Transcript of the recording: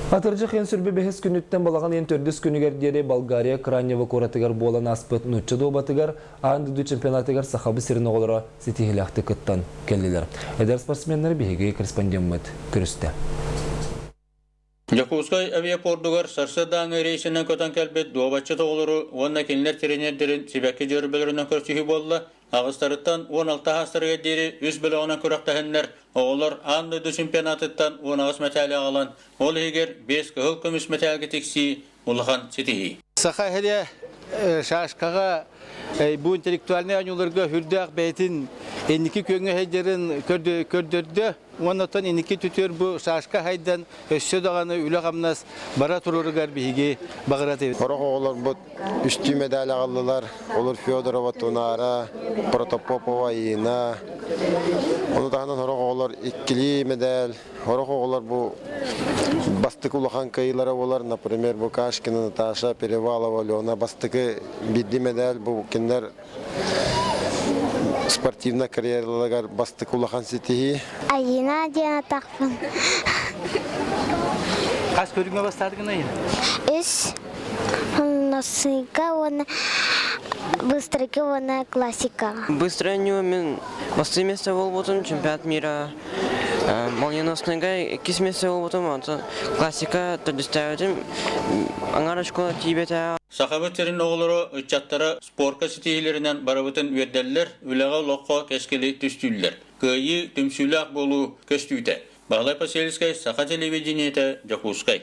Атырдьах ыйын сүрбэ бэһис күнүттэн балаҕан ыйын төрдүс күнүгэр диэри Болгария Кранево куоратыгар буолан ааспыт нуучча дуобатыгар аан дойду чемпионатыгар Сахабыт сирин оҕолоро ситиһиилээхтик кыттан кэллилэр. Эдэр спортсменнары биһиги корреспондеммыт көрүстэ. Дьокуускай авиапордугар сарсыардааҥы рейсинэн көтөн кэлбит дуобатчыт оҕолору уонна кинилэр тренердэрин сибэкки дьөрбөлөрүнэн көрсүһүү буолла. Аҕыстарыттан 16 саастарыгар диэри үс бөлөҕүнэн күрэхтэһэннэр, оҕолор аан дойду чемпионатыттан 18 мэтээли аҕалан, ол иһигэр биэс кыһыл көмүс мэтээлгэ тиксии улахан ситиһии. Саха сирэ шашкаҕа бу интеллектуальнай оонньууларга үрдээх бэйэтин инники күөҥҥэ сылдьарын көрдөрдө. Уонна оттон инники түтүөр бу шашка хайдан өссө даҕаны үлэ-хамнас бара туруругар биһиги баҕаратыбыт. Сорох оҕолорбут үстүү медаль аҕаллылар. Олор Федорова Тунара, Протопопова Ина. Ону таһынан сорох оҕолор иккилии медаль. Сорох оҕолор бу бастакы улахан кыайыылара буолар. Например, Букашкина Наташа, Перевалова Алена бастакы биирдии медаль бу кинилэр спортивнай карьераларыгар бастакы улахан ситиһии. Айина диэн атахпын. Хас көрүҥҥэ бастаатыгын Айина? Үс. Носыга уонна быстрыйга уонна классикаҕа. Быстрый мин бастакы место буолбутум чемпионат мира молниеносныйга иккис место буолбутум онтон классика төрдүстээбитим аҥаар школа тиийбэтэ. Сахабыт сирин оҕолоро, ыччаттара спорка ситиһиилэринэн барыбытын үөрдэллэр, үлэҕэ-олоххо кэскили түстүүллэр. Кыайыы, түмсүүлээх буолуу көстүүтэ. Баһылай Посельскай, Саха телевидениетэ, Дьокуускай.